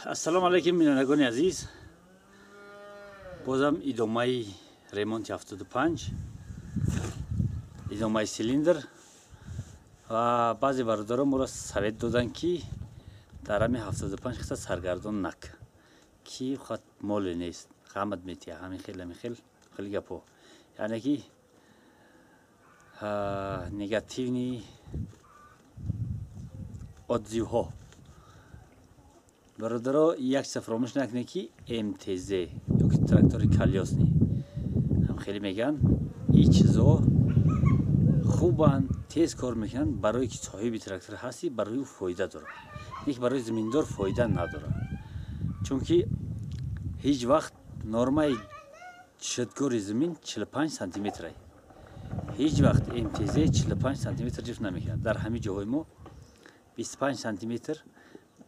Ассалому алайкум, бинандагони азиз. Бозам идомаи ремонти 75, идомаи силиндр. Ва баъзе бародарон моро совет доданд, ки дар ҳами 75 хиса саргардон нак, ки хат моле нест, ғамат метия, ҳамин хел, ҳамин хел хеле гапҳо, яъне ки негативный отзыв ҳо. Бародаро, як чиза фаромӯш накунед, ки МТЗ ёки трактори колёсный ҳам хеле мегӯянд, и чизо хубанд, тез кор мекунанд. Барое ки соҳиби трактор ҳастӣ, барои ӯ фоида дорад, не ки барои заминдор фоида надорад, чунки ҳеҷ вақт нормаи шидгори замин 45 сантиметрай, ҳеҷ вақт МТЗ 45 сантиметр ҷифт намекунад. Дар ҳамин ҷоҳои мо 25 сантиметр,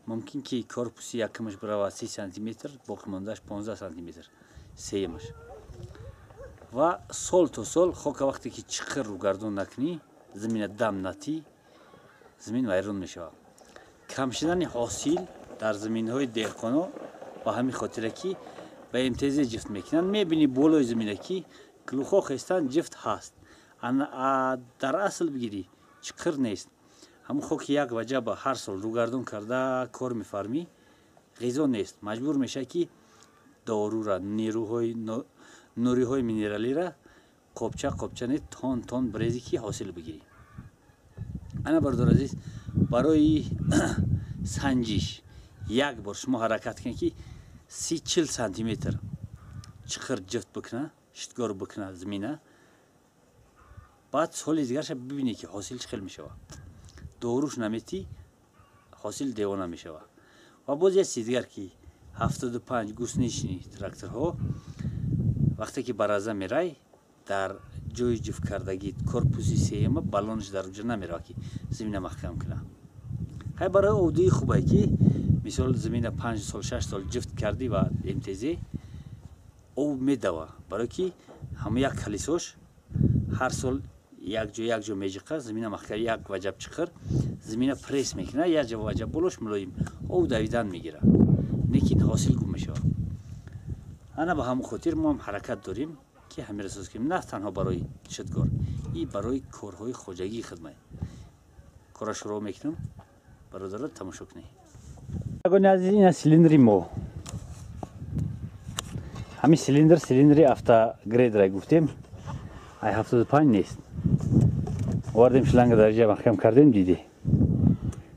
мумкин ки корпуси якумаш биравад 30 сантиметр, боқимондааш 15 сантиметр, сеюмаш. Ва сол то сол хока вақте ки чиқир рӯгардон накунӣ, замина дам натӣ, замин вайрон мешавад. Кам шудани ҳосил дар заминҳои деҳқоно ба ҳамин хотире, ки ба МТЗ ҷифт мекунанд. Мебинӣ, болои замина ки клухо хестан, ҷифт ҳаст, дар асл бигирӣ, чиқир нест. Ҳамун хоки як ваҷаба ҳар сол рӯгардон карда кор мефармӣ, ғизо нест, маҷбур мешавад, ки дорура, нуриҳои минералира қобча қобча не, тон тон бирезӣ, ки ҳосил бигирӣ. Ана, бародар азиз, барои санҷиш як бор шумо ҳаракат кунед, ки 30-40 сантиметр чиқир ҷифт бикуна, шидгор бикуна замина. Баъд соли дигарша бибинед, ки ҳосил чӣ хел мешавад. Доруш наметӣ, ҳосил девона мешавад. Ва боз як чизи дигар, ки 75 гусеничный тракторҳо вақте ки бараза мерай, дар ҷои ҷифткардагӣ корпуси сеюма баллонаш дар уҷа намерава, ки замина маҳкам кунад. Хай, барои оддии хубае, ки мисол замина 5 сол, 6 сол ҷифт кардӣ ва МТЗ об медава, барое ки ҳама як колесо ш ҳар сол якҷо якҷо меҷиқа, замина маҳкам, як ваҷаб чиқир замина пресс мекунад, як ваҷаб болош мулоим, об давидан мегирад, лекин ҳосил гум мешавад. Ана, ба ҳамон хотир мо ҳам ҳаракат дорем, ки ҳамира соз кунем, на танҳо барои шидгор, и барои корҳои хоҷагии хидмат. Кора шурӯъ мекунам, бародаро, тамошо кунед. Агони азиз, ина силиндри мо. Ҳамин силиндр силиндри автогрейдера гуфтем, ай 75 нест. Овардем, шланга дарҷа маҳкам кардем, диди,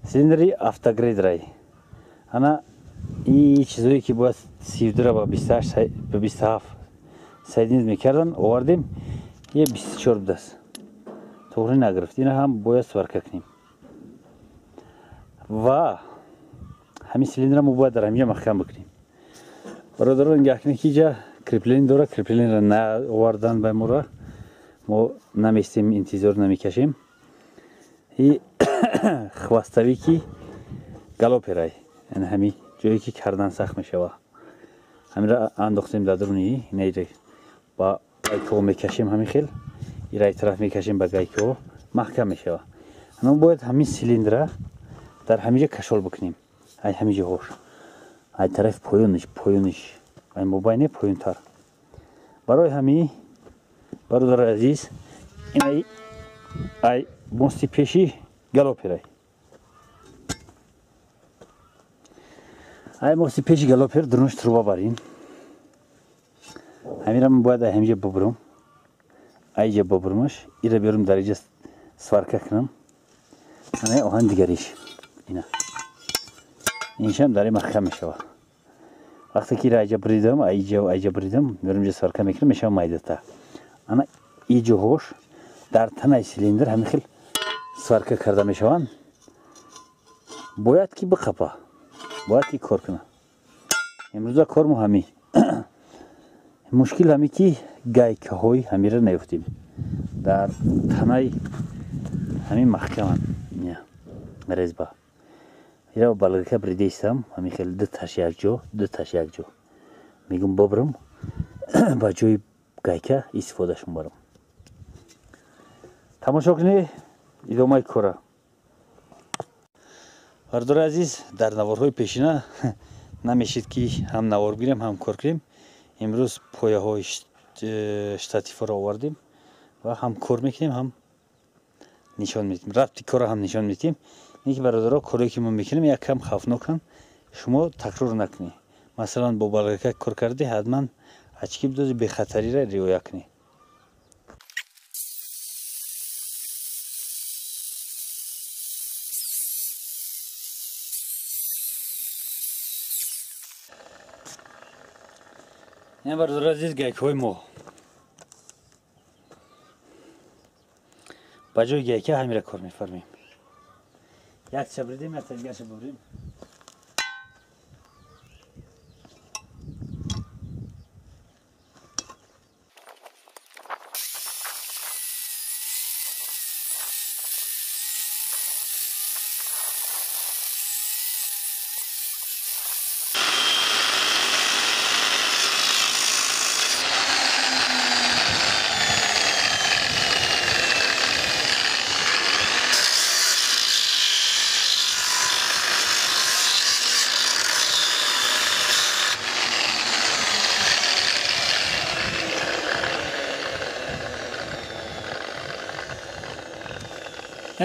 силиндри автогрейдерай. Ана, и чизое ки бояд 32-ра ба 28, ба 27 соединить мекардан, овардем, е 24 будааст, туғри нагирифт. Ина ҳам бояд сварка кунем. Ва ҳамин силиндра мо бояд дар ҳаминҷа маҳкам бикунем. Бародаро, нигоҳ кунед, ки иҷа крепление дорад, крепление ро наовардан ба мора, мо наместем, интизор намекашем. И хвостовик и галоперай, яъне ҳамин ҷое ки кардан сахт мешавад, ҳаминро андохтем дар дуруни инаире, ба гайкаҳо мекашем, ҳамин хел ираи тараф мекашем, ба гайкаҳо маҳкам мешавад. Мо бояд ҳамин силиндра дар ҳаминҷа кашол бикунем, ай ҳамин ҷоҳош, ай тарафи поёниш, ай мобайне, поёнтар. Барои ҳамин, бародари азиз, ин ай мости пеши галоперай, ай мости пеши галопер дурунаш труба барин. Ҳамира ман бояд ай ҳаминҷа бубурам, айҷа бубурмаш, ира биёрам, дар иҷа сварка кунам. Ана, оҳан дигариш ина, иншам дар маҳкам мешавад. Вақте ки ира айҷа буридам, айҷа буридам, меёрам, иҷа сварка мекунам, мешава майдата. Ана, иҷоҳош дар танаи силиндр ҳамин хел сварка карда мешаванд. Бояд ки биқапа, бояд ки кор кунад. Имрӯза кор мо ҳамин. Мушкил ҳаме, ки гайкаҳои ҳамира наёфтем, дар танаи ҳамин маҳкаманд резьба. Ира болгарка бридаистам, ҳамин хел дуташ якҷо, дуташ якҷо, мегум, бобрам, ба ҷои гайка истифодашон барам. Тамошо кунед идомаи кора. Бародари азиз, дар наворҳои пешина Намешид ки ҳам навор бигирем, ҳам кор кунем. Имрӯз пояҳои штативҳоро овардем ва ҳам кор мекунем, ҳам нишон медиҳем. Рафти корро ҳам нишон медиҳем. Ин ки бародаро, корое ки мо мекунем як кам хавфноканд, шумо такрор накунед. Масалан, бо болгарка кор карди, ҳатман очки бидози, бехатариро риоя кунед. Ин бародаро азиз, гайкҳои мо. Ба ҷои гайка ҳамира кор мефармем. Якча бридем, якта дигарша бубрем.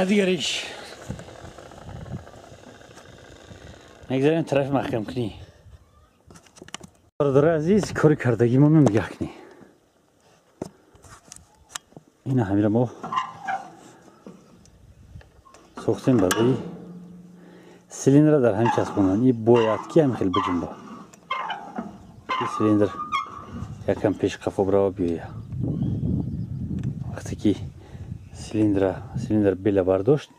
Дигариш мегзарем тарафи маҳкамкунӣ. Бародари азиз, кори кардагимонро нигаҳ кунӣ. Ина ҳамира мо сохтем барои силиндра дар ҳамин часпондан. И бояд ки ҳамин хел биҷунба. И силиндр якам пеш қафо бирава биёя. Вақте ки силиндр бела бардошт,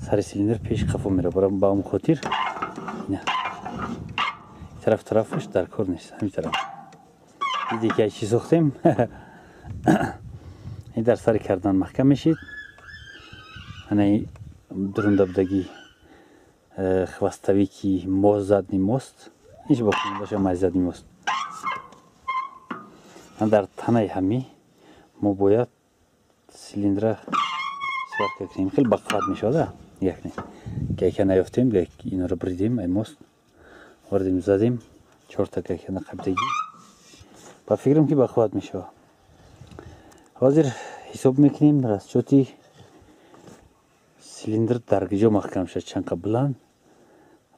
сари силиндр пеш қафо мера. Ба он хотир тараф тарафаш дар кор нест, ҳамин тараф. Диде ки чӣ сохтем? Ин дар сари кардан маҳкам мешид. Ана дурунда будагӣ хвостовики мост, задний мост, ҳеҷ боқимондаша май задний мост. Дар танаи ҳамӣ мо бояд силиндра сварка кунем. Хеле бақувват мешавад. Нигоҳ кунед, гайка наёфтем, инро бридем, ай мост овардем, задем, чорта гайка нақабдагӣ. Ба фикрам ки бақувват мешавад. Ҳозир ҳисоб мекунем расчёти силиндр дар куҷо маҳкам шавад, чанд қа баланд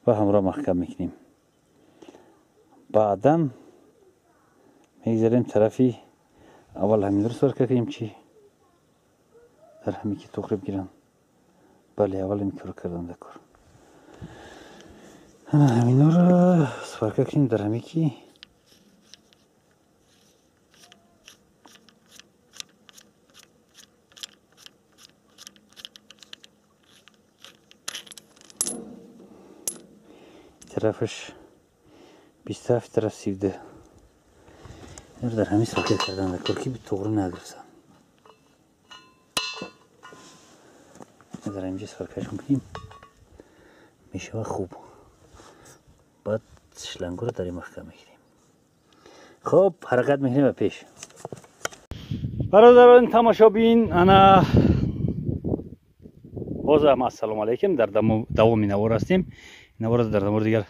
ва ҳамроҳ маҳкам мекунем. Баъдан мегзарем тарафи аввал ҳаминро сварка кунем, чи дар ҳаме ки туғри бигиранд. Бале, аввал ин кор кардан дар кор. Ҳаминро сварка кунем дар ҳаме ки тарафаш 27, тараф 32. Инро дар ҳамин сварка кардан дар кор ки туғри нагирифтан. Дар инҷа сваркаш мекунем, мешава хуб. Баъд шлангуро дар ин маҳкам мекунем. Хуб, ҳаракат мекунем ба пеш. Бародарон тамошобин, ана бозам ассалому алайкум. Дар давоми навор ҳастем. Наворро дар навори дигар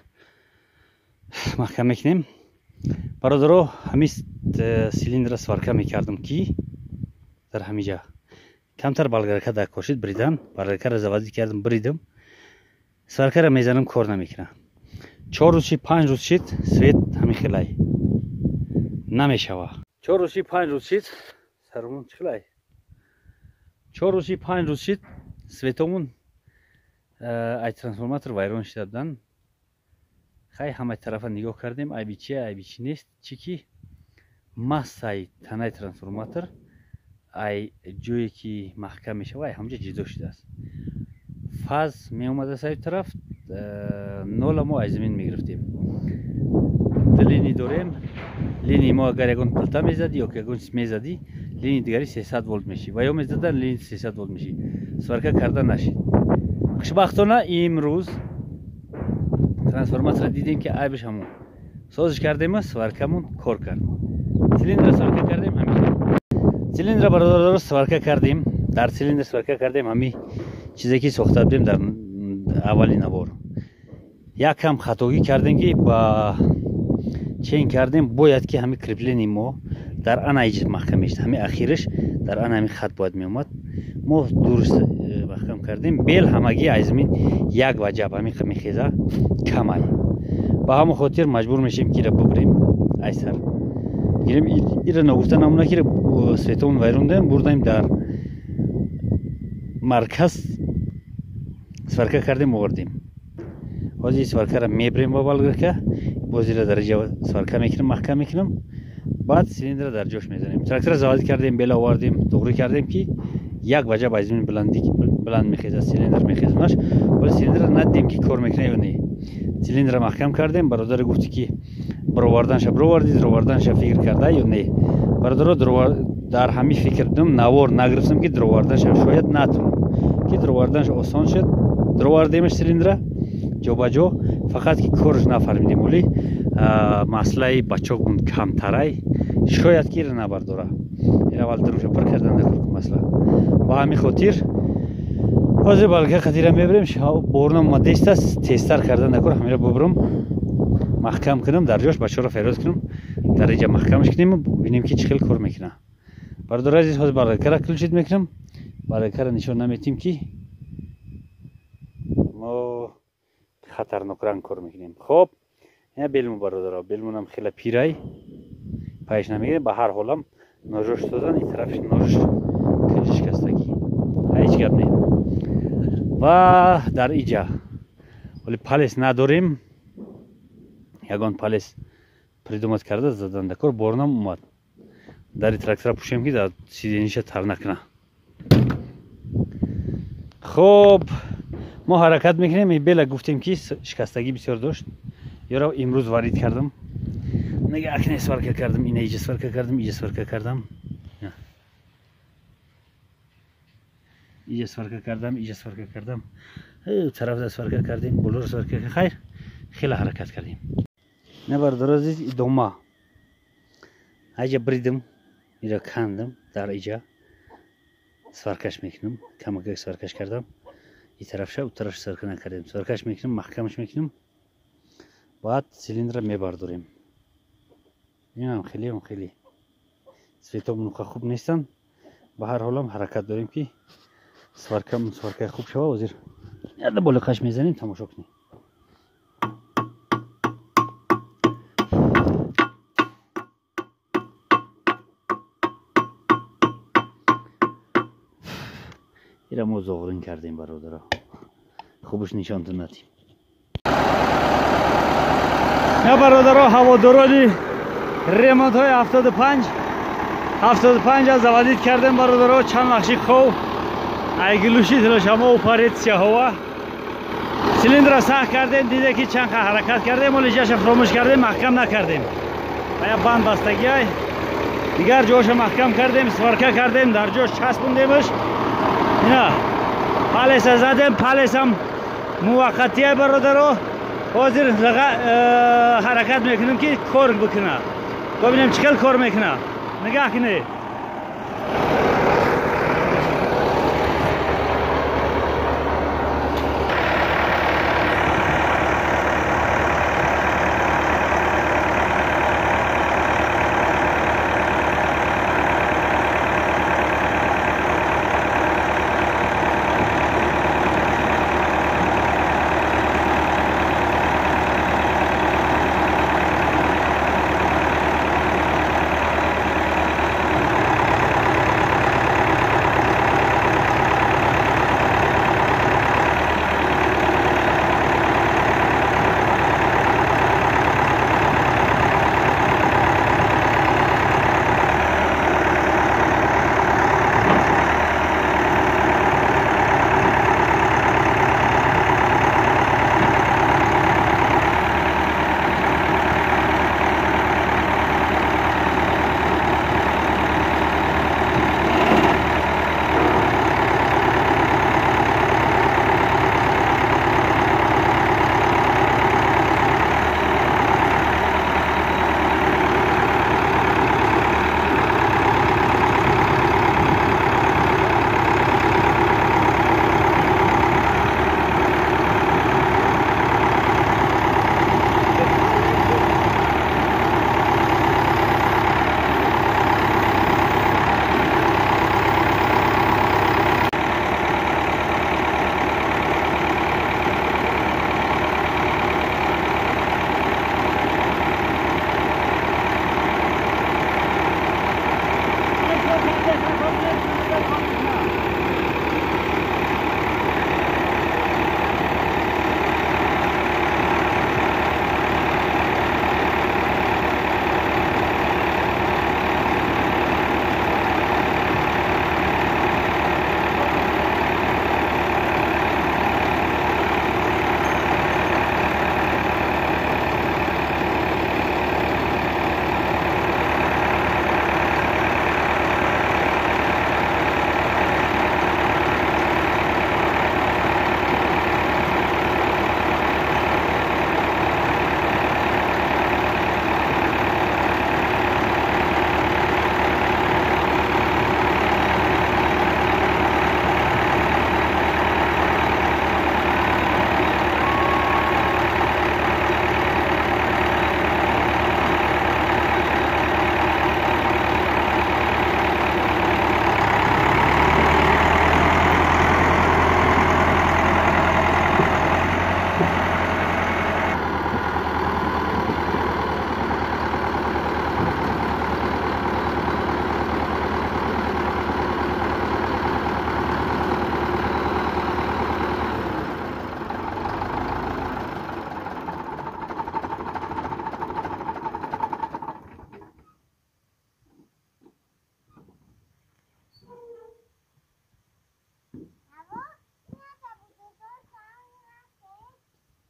маҳкам мекунем. Бародаро, ҳамин силиндра сварка мекардам ки дар ҳамин ҷа камтар болгарка дар кошид бридан, болгаркаро заводӣ кардам, бридам. Сваркаро мезанам, кор намекунам. 4 рӯз шид, 5 рӯз шид, свет ҳамин хелай намешава. 4 рӯз шид, 5 рӯз шид, саромон чӣ хелай? 4 рӯз шид, 5 рӯз шид, светомон ай трансформатор вайрон шида будан. Хай ҳамаи тарафа нигоҳ кардем, айби чи, айби чи нест, чӣ ки массаи танаи трансформатор ай ҷое ки маҳкам мешава, ай ҳамҷа ҷидо шудааст. Фаз меомада саи тараф, нола мо аз замин мегирифтем. Ду линӣ дорем. Линии мо агар ягон пилта мезадӣ ё ягон чиз мезадӣ, линии дигари 300 волт меши ва ё мезадан линии 300 волт меши. Сварка карда нашид. Хушбахтона имрӯз трансформаторро дидем ки айбаш ҳамон. Созиш кардем, сваркамон кор кард. Цилиндра сварка кардем ҳамин. Цилиндра бародаро сварка кардем. Дар цилиндр сварка кардем ҳамин чизе ки сохта будем дар аввали навор. Якам хатогӣ кардем ки ба чен кардем, бояд ки ҳами крепление мо дар ана иҷ маҳкам мешид, ҳами ахираш дар ана ҳами хат бояд меомад. Мо дуруст маҳкам кардем. Бел ҳамагӣ аз замин як ваҷаб ҳами мехеза камай. Ба ҳамон хотир маҷбур мешем ки ира бубрем ай сар. Гирем ира ногуфта намуна ки светон вайрон даем, бурдаем дар марказ сварка кардем, овардем. Ҳозир сваркаро мебрем ба болгарка, боз ира дар ҷа сварка мекунам, маҳкам мекунам, баъд цилиндра дар ҷош мезанем. Трактора заводӣ кардем, бела овардем, туғрӣ кардем ки як ваҷаб аз замин баланд мехезад, цилиндр мехезонаш. Вале цилиндра надидем ки кор мекунад ё не. Цилиндра маҳкам кардем, бародаре гуфти ки бароварданша бировардӣ, дароварданша фикр карда ё не. Бародаро дар ҳамин фикр будам, навор нагирифтам ки дароварданша шояд натунам, ки дароварданша осон шуд. Даровардемаш цилиндра ҷобаҷо, фақат ки корш нафармидем, оли маслаи бачогун камтарай, шояд ки ира набардора. Ира аввал даруша пур кардан дар масла. Ба ҳамин хотир ҳозир балка қатира мебарем, борна омадааст, тезтар кардан накор, ҳамира бубрам, маҳкам кунам, дар ҷош бачаҳоро файроз кунам, дар иҷа маҳкамаш кунем, бинем ки чӣ хел кор мекунад. Бародари азиз, ҳозир балкара ключит мекунам, балкара нишон наметим ки мо хатарнокранг кор мекунем. Хоб, ина белму бародаро, белмунам хела пирай, пайш намегирем, ба ҳар ҳолам ножош дозан, ин тарафш ножош кунҷи шикастагӣ, ҳеҷ гап не. Ва дар иҷа вале палес надорем, ягон палес придумат карда задан дакор, борнам омад. Дари трактора пӯшем ки дар сидениша тар накуна. Хоб, мо ҳаракат мекунем. Бела гуфтем ки шикастагӣ бисёр дошт, ёро имрӯз варид кардам, нега акне сварка кардам, ина иҷа сварка кардам, иҷа сварка кардам, иҷа сварка кардам, иҷа сварка кардам, тарафда сварка кардем, болоро сварка кардем. Хайр, хеле ҳаракат кардем. На бародаро азиз, идома. Аҷа бридам, ира кандам, дар иҷа сваркаш мекунам, камакак сваркаш кардам. И тарафша, у тарафша сварка накардем. Сваркаш мекунам, маҳкамаш мекунам, баъд цилиндра мебардорем. Инам хеле, он хеле цветом нуқа хуб нестанд. Ба ҳар ҳолам ҳаракат дорем ки сваркам сваркаи хуб шава. Ҳозир яда болиқаш мезанем, тамошо кунем. Ира мо зоғрин кардем бародаро, хубаш нишонтон надим. На бародаро, ҳаводорони ремонтҳои 75 аз заводид кардем бародаро. Чанд вақти хов айгилуши тилошамо упарет сиёҳова цилиндра сахт кардем, диде ки чанд ҳаракат кардем, оли ҷаша фуромӯш кардем, маҳкам накардем. Ая банд бастагиай, дигар ҷоша маҳкам кардем, сварка кардем, дар ҷош часпондемаш. Ина палеса задем, палесам муваққатия бародаро. Ҳозир ҳаракат мекунем ки кор бикуна, бибинем чӣ хел кор мекуна. Нигаҳ кунед.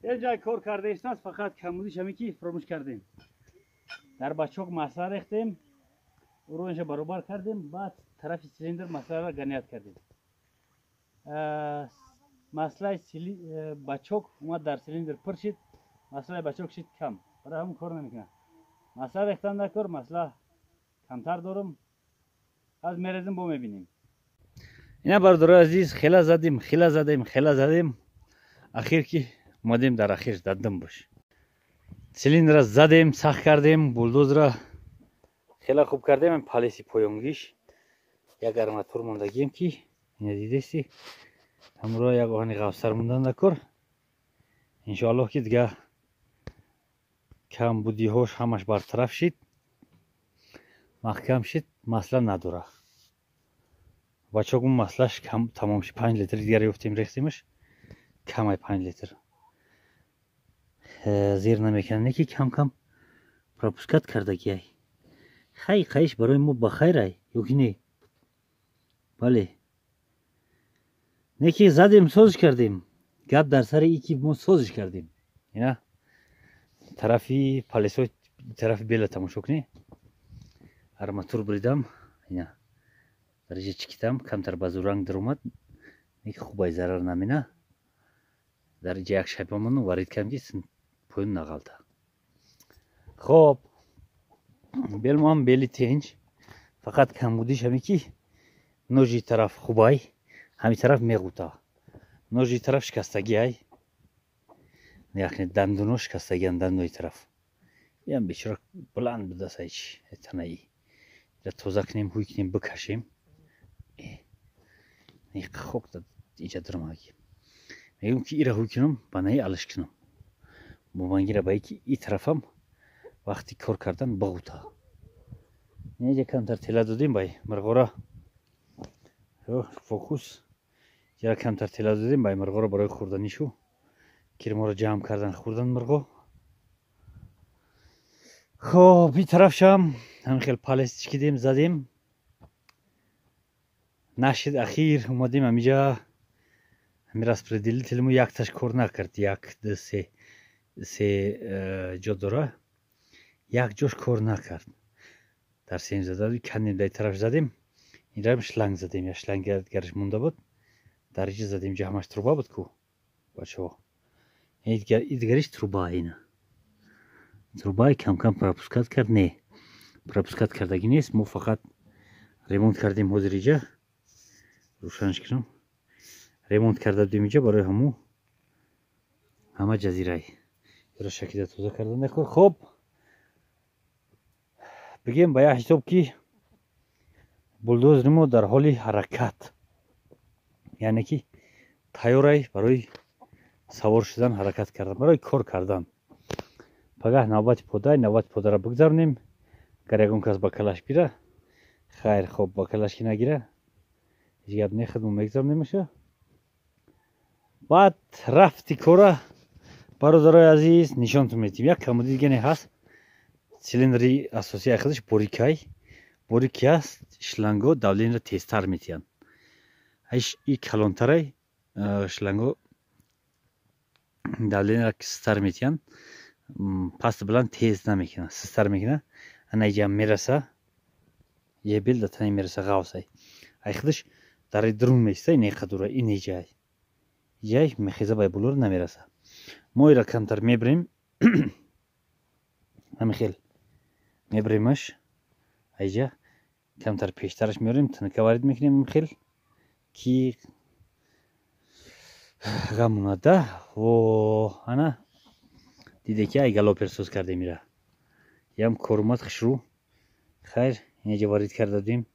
Ҷай кор кардаистааст, фақат камбудиш ҳаме ки фуромӯш кардем. Дар бачок масла рехтем, уровенша баробар кардем, баъд тарафи цилиндр масларо гонять кардем. Маслаи бачок омад, дар цилиндр пур шид, маслаи бачок шид кам, барои ҳамун кор намекунад. Масла рехтан дар кор, масла камтар дорум, аз мерезим, бо мебинем. Ина, бародарои азиз, хела задем, хела задем, хела задем, ахир ки омадем, дар ахир даддам бош. Цилиндра задем, сахт кардем, булдозра хела хуб кардем. Палеси поёнгиш як арматур мондагием, ки ина дидести, ҳамроҳ як оҳани ғафсар мондан дар кор. Иншоаллоҳ, ки дига камбудиҳош ҳамаш бартараф шид, маҳкам шид, масла надора. Бачогум маслаш тамом шид, 5 литр дигар ёфтем, рехтемаш, камай 5 литр зер намекунад, не ки кам кам пропускать кардагиай. Хай, қайиш барои мо ба хайрай ё ки не? Бале, не ки задем, созиш кардем. Гап дар сари и ки мо созиш кардем. Ина тарафи палесои тарафи бела тамошо кунӣ, арматур буридам, ина дараҷа чикитам, камтар ба зуранг даромад, не ки хубай, зарар намена. Дараҷа як шайбамону варид кардем, ки поён нағалта. Хоб, белмоам бели тенҷ, фақат камбудиш ҳаме ки ножи тараф хубай, ҳами тараф меғута, ножи тараф шикастагиай, яъне дандуно шикастагиан, дандои тараф. Ям бечора баланд будааст, айч танаи ира тоза кунем, ҳуй кунем, бикашем. Хок иҷа даромаги. Мегӯм, ки ира ҳуй кунам, ба наи алиш кунам, бомангира ба ки и тарафам вақти кор кардан бағута. Инҷа камтар тела додем бай мирғора, фокус ҷара, камтар тела додем бай мирғора барои хӯрданишу, кирморо ҷамъ кардан, хӯрдан мирғо. Хоб, и тарафшам ҳамин хел палес чикидем, задем, нашид. Ахир омадем ҳамиҷа, ҳами распределитель мо якташ кор накард. Як, ду, се, се ҷо дора, як ҷош кор накард. Дар сем зада кандем, дар тараф задем, инрам шланг задем, я шланг гараш монда буд, дар иҷа задем. Ҷа ҳамаш труба буд ку, бачаҳо, и дигариш труба. Ина трубаи камкам пропускать кард, не, пропускать кардагӣ нест. Мо фақат ремонт кардем. Ҳозир иҷа рӯшанш кунам. Ремонт карда будем иҷа, барои ҳаму ҳама ҷазирай ро шакида тоза карда накор. Хоб, бигем, ба як ҳисоб ки булдозери мо дар ҳоли ҳаракат, яъне ки тайёрай барои савор шудан, ҳаракат кардан, барои кор кардан. Пагаҳ навбати подай, навбати подаро бигзаронем. Агар ягон кас ба калаш гира, хайр, хоб, ба калаш ки нагира, ҳеҷ гап не, худмо мегзаронемаша. Баъд рафти кора, бародарои азиз, нишонтон медиҳем. Як камуди дигане ҳаст: цилиндри асосии худаш борикай, борики аст, шланго давление ро тезтар метиҳанд. И калонтарай, шланго давление ро сустар метиҳанд, пасту баланд тез намекунад, сустар мекунад. Ана иҷа мераса, е бел да тани мераса, ғавсай. Ай худаш дари дурун меиста, инеқадура, инеҷай ҷай мехеза, бай булор намераса. Мо ира камтар мебирем, ҳамин хел мебиремаш, айҷа камтар пештараш меорем, тнка варид мекунем, ҳамин хел ки ғамонада. Во, ана диде ки ай галопер соз кардем, ира ям кор омад хушрӯ. Хайр, инҷа варид карда будем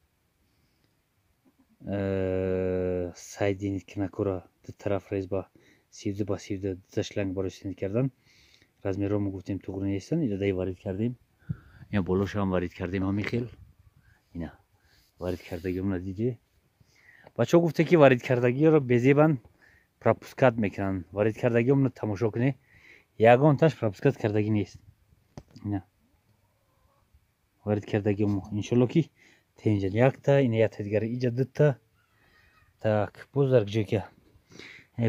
соединить кинакора, ду тараф резьба 32 ба 32, дута шланг барои соединить кардан. Размерро мо гуфтем, туғри нестанд, ира дай варид кардем. Ина болошам варид кардем, ҳамин хел. Ина варид кардагиомна диде. Бачаҳо гуфте, ки варид кардагиро безебан, пропускать мекунанд. Варид кардагиомна тамошо кунед, ягонташ пропускать кардагӣ нест. Ина варид кардагиомо, иншолло, ки тенҷан. Якта ина, якта дигар иҷа, дута. Так, боз дар ҷое ки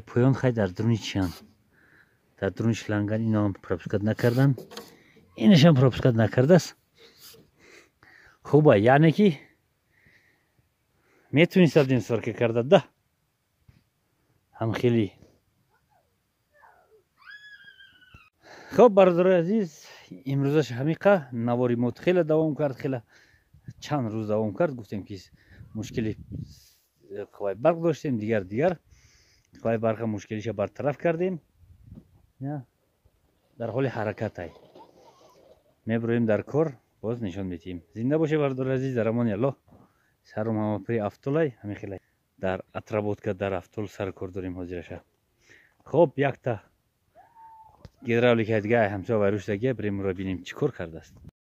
поён, хай, дар дуруни чиян. Дар дуруни шланган иноам пропускать накардан, инашам пропускать накардааст. Хуба, яъне ки метунистадем сварка карда да ҳам хеле. Хоб, бародарои азиз, имрӯзаш ҳамиқа навори мо хеле давом кард, хеле чанд рӯз давом кард. Гуфтем, ки мушкили қувваи барқ доштем, дигар қувваи барқа мушкилиша бартараф кардем, дар ҳоли ҳаракатай мебироем, дар кор боз нишон медиҳем. Зинда боше, бародари азиз, дар амони Аллоҳ. Сарум ҳамапури автолай, ҳамин хелай дар отработка, дар автол сар кор дорем ҳозираша. Хоб, якта гидравлика дига ҳамсоя вайрӯшдагия, бирем, ро бинем, чӣ кор кардааст.